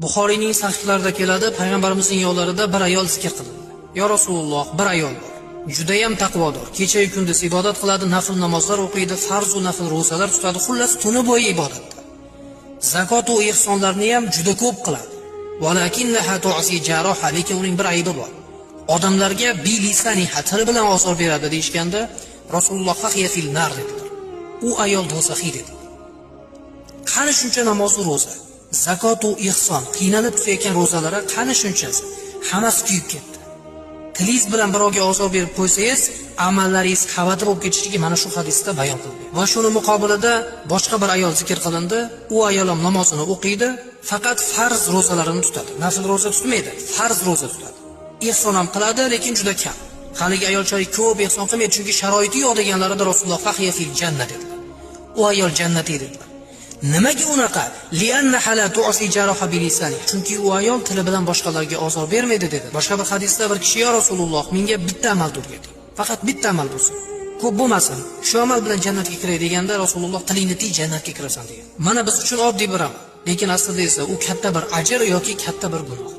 Buxoriyning sahihlarida keladi, payg'ambarimizning yo'llarida bir ayol zikr qilindi. "Yo Rasululloh, bir ayol bor. Judayam taqvodor. Kecha-yu kunduz ibodat qiladi, nafl namozlar o'qiydi, farz va nafl ro'zalar tutadi, xullas tuni bo'yi ibodatda. Zakot va ehsonlarni ham juda ko'p qiladi. Valakinnaha tu'si jaroha, lekin uning bir aybi bor. Odamlarga bilisaniha, tili bilan ozor beradi" deyishganda, Rasululloh "Fahiya fil nar" dedilar. U ayol do'zaxiy dedilar. Qani shuncha namoz, ro'za, zakot va ehson, qiynalib tutayotgan ro'zalari qani shunchasi? Hammasi kuyib ketdi. Tilingiz bilan birovga ozor berib qo'ysangiz, amallaringiz xavati bo'lib ketishligi mana shu hadisda bayon qilingan. Va shuni muqobilida boshqa bir ayol zikr qilindi. U ayol ham namozini o'qiydi, faqat farz ro'zalarini tutadi. Nafl ro'za tutmaydi, farz ro'za tutadi. Ehson ham qiladi, lekin juda kam. Haligi ayolchalik ko'p ehson qilmaydi, chunki sharoiti yo'q deganlarida Rasululloh "Fahiya fil janna" dedilar. U ayol jannatiy dedilar. Nimaga unaqa? Li'annaha la tu'si jaraha bilisani. Chunki u ayol tili bilan boshqalarga ozor bermaydi dedi. Boshqa bir hadisda bir kishi: "Yo Rasululloh, menga bitta amal o'rgating. Faqat bitta amal bo'lsin. Ko'p bo'lmasin. Shu amal bilan jannatga kiray" deganda, Rasululloh "Tilingni tiy, jannatga kirasan" degan. Mana biz uchun oddiy bir amal. Lekin aslida esa u katta bir ajr yoki katta bir gunoh.